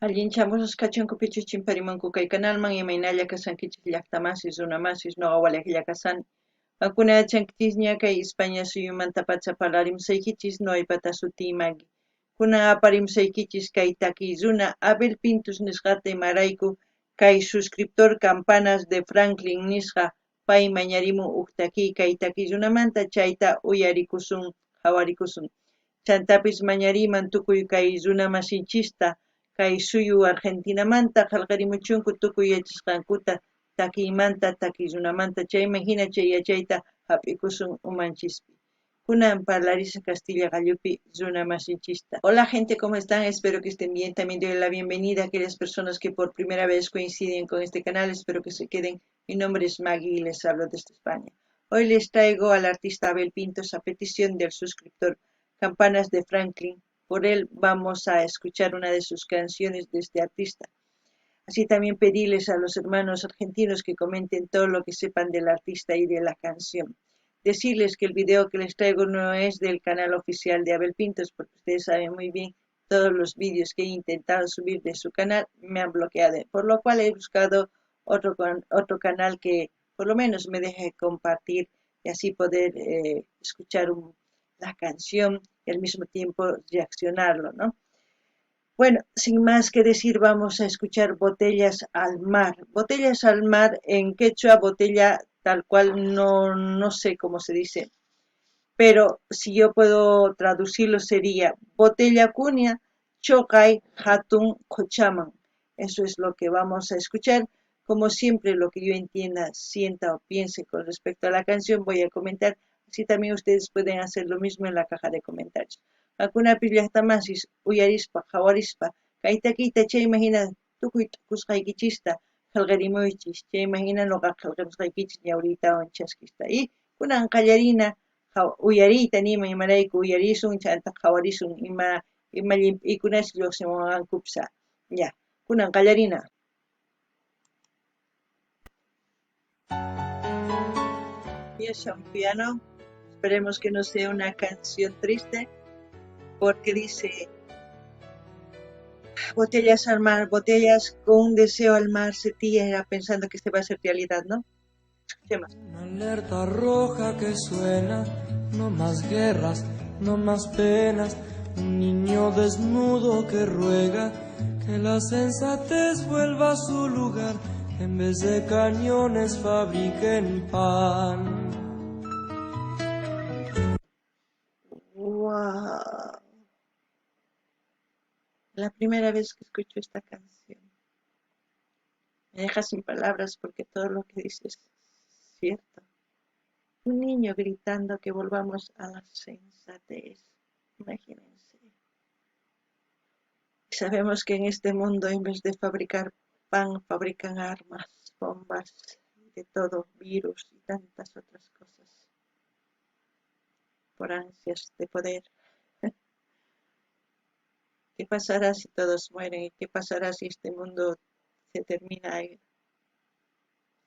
Allinchamusqas kachunku pichus chimparimunku kay kanalman, imaynalla kashankichis llaqtamasis, runamasis, noqa walejlla kashani. Qankuna yachankichisña kay España suyumantapacha parlarimusaykichis, noqaypata sutiy Maggie. Kunan aparimusaykichis kay takiy runa Abel Pintos nisqata imarayku kay suscriptor Campanas de Franklin nisqa pay mañarimun uj takiy kay takiy runamanta chayta uyarikusun qhawarikusun. Chantapis mañariyman tukuy kay runamasinchista kay suyu Argentinamanta qhelqerimuchunku tukuy yachasqankuta takiymanta takiy runamanta chayman hina chay yachayta hap'ikusun umanchispi. Kunan parlarisaq Castilla qallupi runamasinchista. Hola gente, ¿cómo están? Espero que estén bien. También doy la bienvenida a aquellas personas que por primera vez coinciden con este canal. Espero que se queden. Mi nombre es Maggie y les hablo desde España. Hoy les traigo al artista Abel Pintos a petición del suscriptor Campanas de Franklin. Por él vamos a escuchar una de sus canciones de este artista. Así también pedirles a los hermanos argentinos que comenten todo lo que sepan del artista y de la canción. Decirles que el video que les traigo no es del canal oficial de Abel Pintos, porque ustedes saben muy bien todos los vídeos que he intentado subir de su canal me han bloqueado, por lo cual he buscado otro canal que por lo menos me deje compartir y así poder escuchar la canción y al mismo tiempo reaccionarlo, ¿no? Bueno, sin más que decir, vamos a escuchar Botellas al Mar. Botellas al Mar en quechua, botella tal cual, no sé cómo se dice, pero si yo puedo traducirlo sería botella cuña, chocay, hatun, qochaman. Eso es lo que vamos a escuchar. Como siempre, lo que yo entienda, sienta o piense con respecto a la canción, voy a comentar. Así también ustedes pueden hacer lo mismo en la caja de comentarios. Qankunapis llaqtamasis uyarispa, qhawarispa, kay takiyta chayman hina tukuy t'ukusqaykichista qhelqerimuychis, chayman hina noqa qhelqemusqaykichis ñawriytawan chaskista. Y kunan qallarina uyariyta niyman imarayku uyarisun, chanta qhawarisun ima llimp'iykunas lluqsimuwanqankupis. Ya, kunan qallarina. Empieza un piano. Esperemos que no sea una canción triste, porque dice botellas al mar, botellas con un deseo al mar se tira pensando que se va a hacer realidad, ¿no? Escuchemos. Una alerta roja que suena, no más guerras, no más penas, un niño desnudo que ruega que la sensatez vuelva a su lugar, en vez de cañones fabriquen pan. ¡Wow! La primera vez que escucho esta canción. Me deja sin palabras porque todo lo que dices es cierto. Un niño gritando que volvamos a la sensatez. Imagínense. Y sabemos que en este mundo, en vez de fabricar pan, fabrican armas, bombas, de todo, virus y tantas otras cosas. Por ansias de poder. ¿Qué pasará si todos mueren? ¿Y qué pasará si este mundo se termina y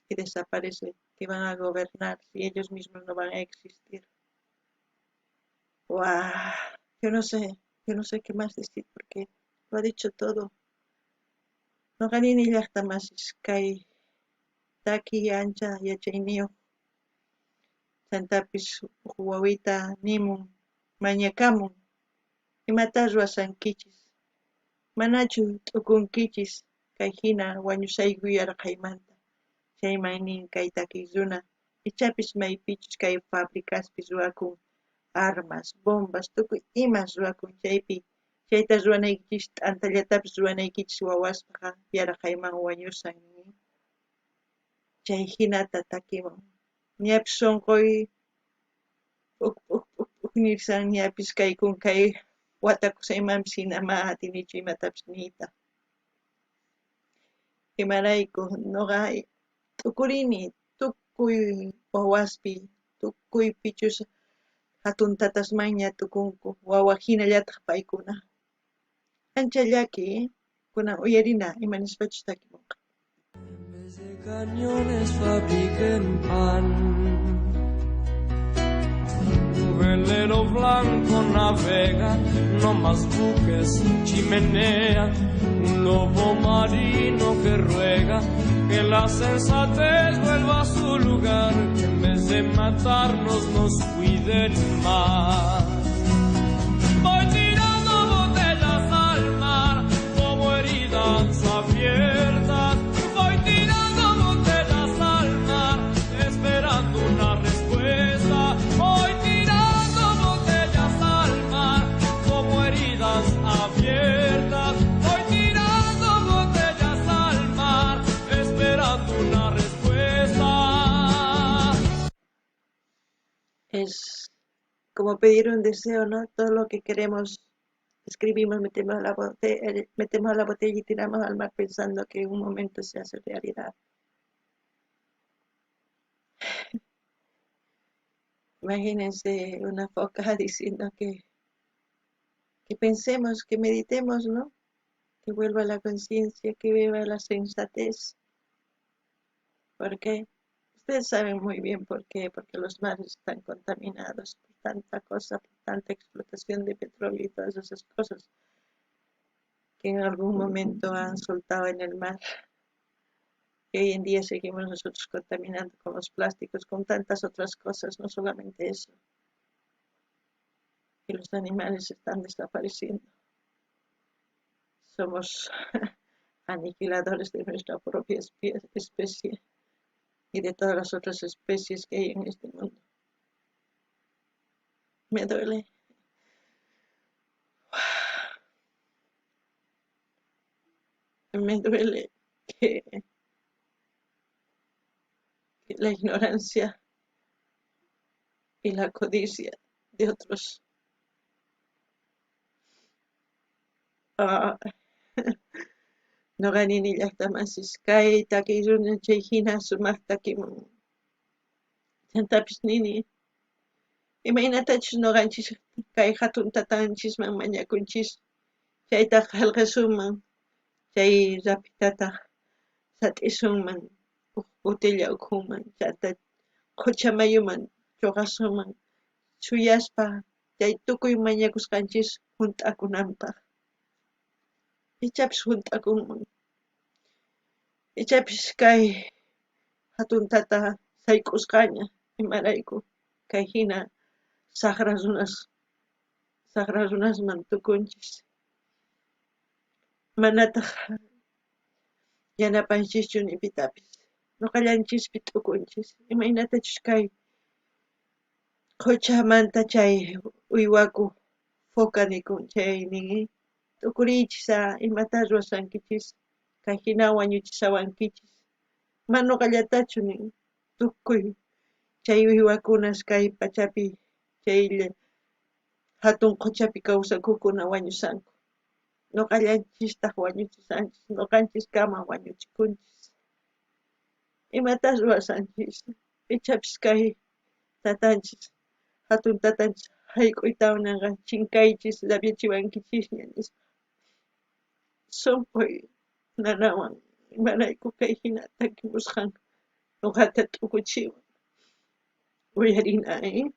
desaparece? ¿Qué van a gobernar si ellos mismos no van a existir? ¡Guau! Yo no sé qué más decir porque lo ha dicho todo. Noqanini llaqtamasis kay taki ancha yachayniyuq chantapis uj wawita nimun mañakamun imata ruwasankichis manachu t'ukunkichis kay hina wañusayku yarqhaymanta chayman nin kay takiy runa ichapis maypichus kay fabricaspis ruwakun armas, bombas, tukuy imas ruwakun chaypi chayta ruwanaykichis t'antallatapis ruwanaykichis wawaspaqa yarqhayman wañusan nin chay hinata takimun ñapis sunquy p'uk p'uk p'uk p'uk nirsan ñapis kay kunkay watakusaymanpis hina ma atinichu imatapis niyta. Imarayku noqa t'ukurini tukuy wawaspi tukuy pichus hatun tatasmanña tukunku wawa hinallataq paykuna. Ancha llaki kunan uyarina ima nispachus takimunqa. En vez de cañones fabriquen pan. Un velero blanco navega, no más buques, chimenea, un lobo marino que ruega que la sensatez vuelva a su lugar, que en vez de matarnos nos cuiden más. Voy tirando botellas al mar como heridas abiertas. Voy tirando botellas al mar esperando una respuesta. Voy tirando botellas al mar como heridas abiertas. Voy tirando botellas al mar esperando una respuesta. Es como pedir un deseo, ¿no? Todo lo que queremos escribimos, metemos a la botella y tiramos al mar pensando que en un momento se hace realidad. Imagínense una foca diciendo que pensemos, que meditemos, ¿no? Que vuelva la conciencia, que vuelva la sensatez. ¿Por qué? Ustedes saben muy bien por qué, porque los mares están contaminados por tanta cosa, por tanta explotación de petróleo y todas esas cosas que en algún momento han soltado en el mar. Y hoy en día seguimos nosotros contaminando con los plásticos, con tantas otras cosas, no solamente eso. Y los animales están desapareciendo. Somos aniquiladores de nuestra propia especie y de todas las otras especies que hay en este mundo. Me duele. Me duele que la ignorancia y la codicia de otros noqa nini llaqtamasis kay takiy runa chay hina sumaqta takimun. Chantapis nini imaynatachus noqanchis kay hatun tatanchisman mañakunchis chaytaq qillqasunman chay rapitataq sat'isunman huk botella ukhuman chanta qhucha mayuman chuqasunman suyaspa chay tukuy mañakusqanchis hunt'akunanpaq. Ichapis hunt'akunman. Ichapis kay hatun tata sayk'usqaña imarayku kay hina saqra runasman tukunchis. Manataq yanapanchischu ni pitapis. Noqallanchispi t'ukunchis. Imaynatachus kay qhuchamanta chay uywaku foca nikun chay nin t'ukuriychis imata ruwashankichis kay hina wañuchishawankichis. Mana noqallatachu nin tukuy chay uywakunas kay pachapi chay hatun qhuchapi kawsakukuna wañushanku. Noqallanchistaq wañuchishanchis, noqanchiskama wañuchikunchis. Imata ruwashanchis? Ichapis kay tatanchis, hatun tatanchis hayk'uytawan nenqa chinkaychis rabiachiwankichisña nispa. Sunquy nanawan imarayku kay hina takimusqan noqata t'ukuchiwan. Uyarina, ¿eh?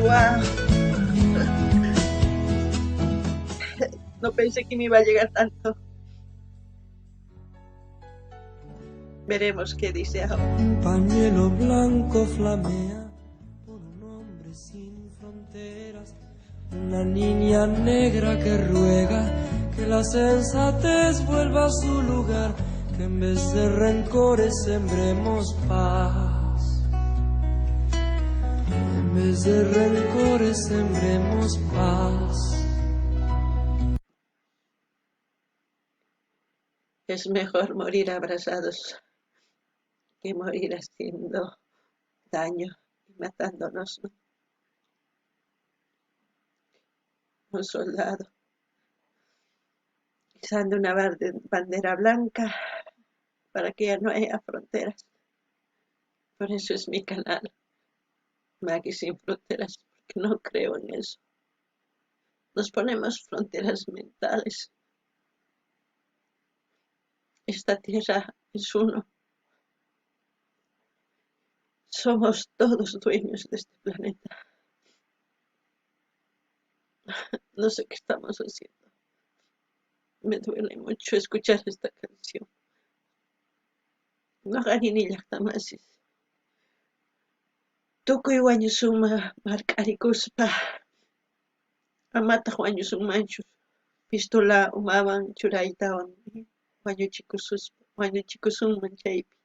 ¡Guau! No pensé que me iba a llegar tanto. Veremos qué dice ahora. Un pañuelo blanco flamea por un hombre sin fronteras, una niña negra que ruega que la sensatez vuelva a su lugar, que en vez de rencores sembremos paz. En vez de rencores sembremos paz. Es mejor morir abrazados que morir haciendo daño y matándonos, ¿no? Un soldado izando una bandera blanca para que ya no haya fronteras. Por eso es mi canal, Maggie Sin Fronteras, porque no creo en eso. Nos ponemos fronteras mentales. Esta tierra es uno. Somos todos dueños de este planeta. No sé qué estamos haciendo. Me duele mucho escuchar esta canción. Noqarini llaqtamasis. Tukuy wañusunman mark'arikuspa. Amataq wañusunmanchu pistola umaman churaytawan wañuchikusunman chaypi.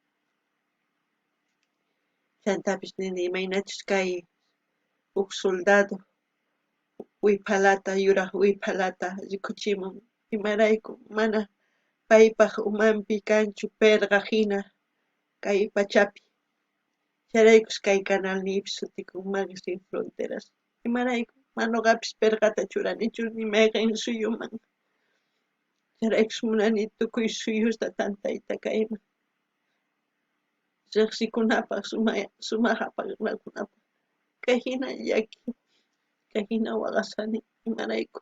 Chantapis nini imaynachus kay huk soldado wiphalata yuraq wiphalata rikuchimun imarayku mana paypaq umanpi kanchu perqa hina kay pachapi. Chayraykus kay canalniypis sutikun Magui Sin Fronteras. Imarayku mana noqapis perqata churanichu ni mayqen suyuman. Chayraykus munani tukuy suyusta tantayta kayman. Riqsikunapaq sumaq apanakunapaq. Kay hina llaki, kay hina waqasani imarayku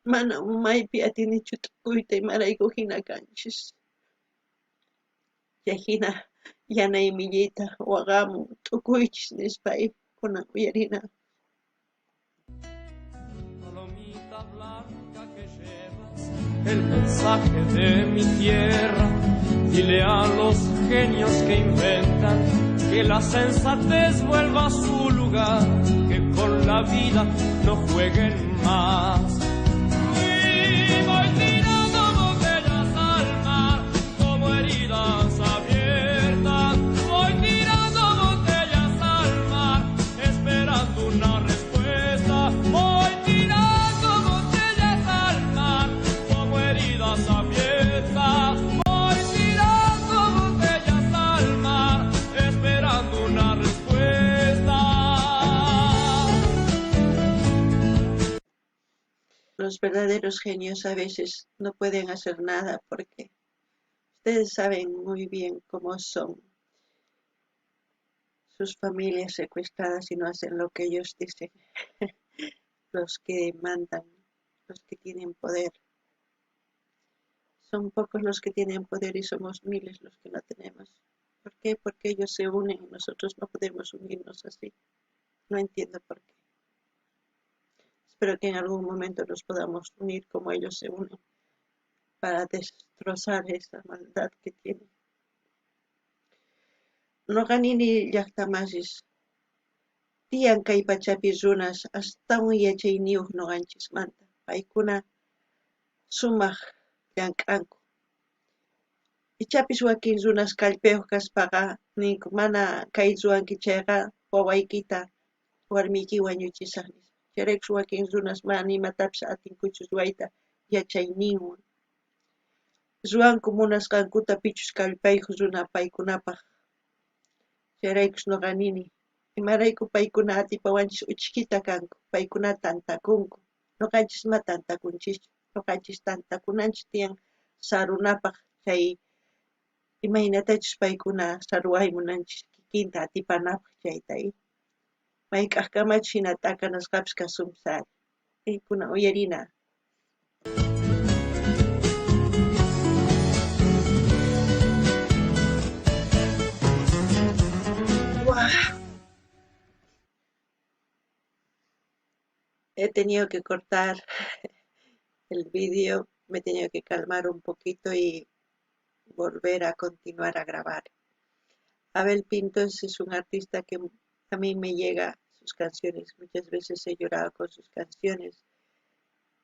mana umaypi atinichu t'ukuyta imarayku hina kanchis. Chay hina yanay millita waqamun t'ukuychis nispa kunan uyarina. Palomita blanca que llevas el mensaje de mi tierra, dile a los genios que inventan que la sensatez vuelva a su lugar, que con la vida no jueguen más. Y voy tirando botellas al mar como heridas abiertas, voy tirando botellas al mar esperando una respuesta, voy tirando botellas al mar como heridas abiertas, voy tirando botellas al mar esperando una respuesta. Los verdaderos genios a veces no pueden hacer nada porque ustedes saben muy bien cómo son sus familias secuestradas y no hacen lo que ellos dicen, los que mandan, los que tienen poder. Son pocos los que tienen poder y somos miles los que no tenemos. ¿Por qué? Porque ellos se unen y nosotros no podemos unirnos así. No entiendo por qué. Espero que en algún momento nos podamos unir como ellos se unen para destrozar esa maldad que tienen. Noqa nini llaqtamasis tiyan kay pachapi runas astawan yachayniyuq noqanchismanta. Paykuna sumaq llank'anku. Ichapis wakin runas kallpayuq kaspaqa ninku mana kay ruwanki chayqa wawaykita warmiyki wañuchisaq nispa. Chayraykus wakin runas mana imatapis atinkuchu ruwayta yachayninwan. Ruwanku munasqankuta pichus kallpayuq runa paykunapaq. Chayraykus noqa nini imarayku paykuna atipawanchis uchkita kanku, paykuna tantakunku. Noqanchis ma tantakunchischu, noqanchis tantakunanchis tiyan sarunapaq chay imaynatachus paykuna saruway munanchis kikinta atipanapaq chayta. Mayk'ajkamachus hina t'akanasqapis kasunpis ari. Kunan uyarina. He tenido que cortar el vídeo, me he tenido que calmar un poquito y volver a continuar a grabar. Abel Pintos es un artista que a mí me llega sus canciones. Muchas veces he llorado con sus canciones.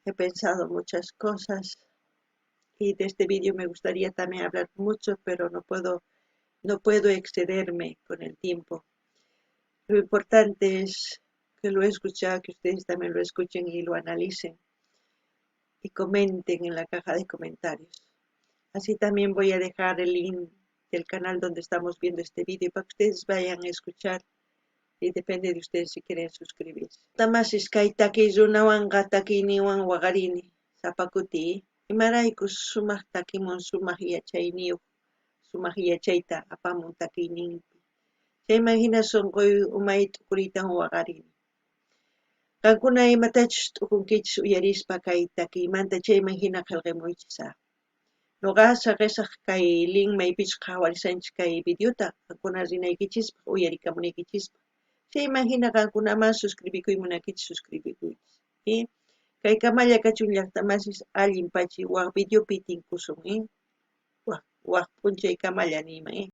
He pensado muchas cosas y de este vídeo me gustaría también hablar mucho, pero no puedo excederme con el tiempo. Lo importante es que lo he escuchado, que ustedes también lo escuchen y lo analicen y comenten en la caja de comentarios. Así también voy a dejar el link del canal donde estamos viendo este vídeo para que ustedes vayan a escuchar y depende de ustedes si quieren suscribirse. Tamasis kay takiy runawanqa takiyninwan waqarini sapa kuti imarayku sumaq takimun sumaq yachayniyuq sumaq yachayta apamun takiyninpi. Chayman hina sunquy umay t'ukuriytan waqarini. Qankuna imatachus t'ukunkichis uyarispa kay takiymanta chayman hina qillqamuychis. Noqa saqesaj kay link maypichus qhawarisanchis kay videota qankuna rinaykichispaj, uyarikamunaykichispaj. Chayman hina qankunaman suscribikuy munankichis suscribikuychis. Kay kamalla kachun llaqtamasis allin pachi waj videopi tinkusun, waj p'unchay kamalla niyman.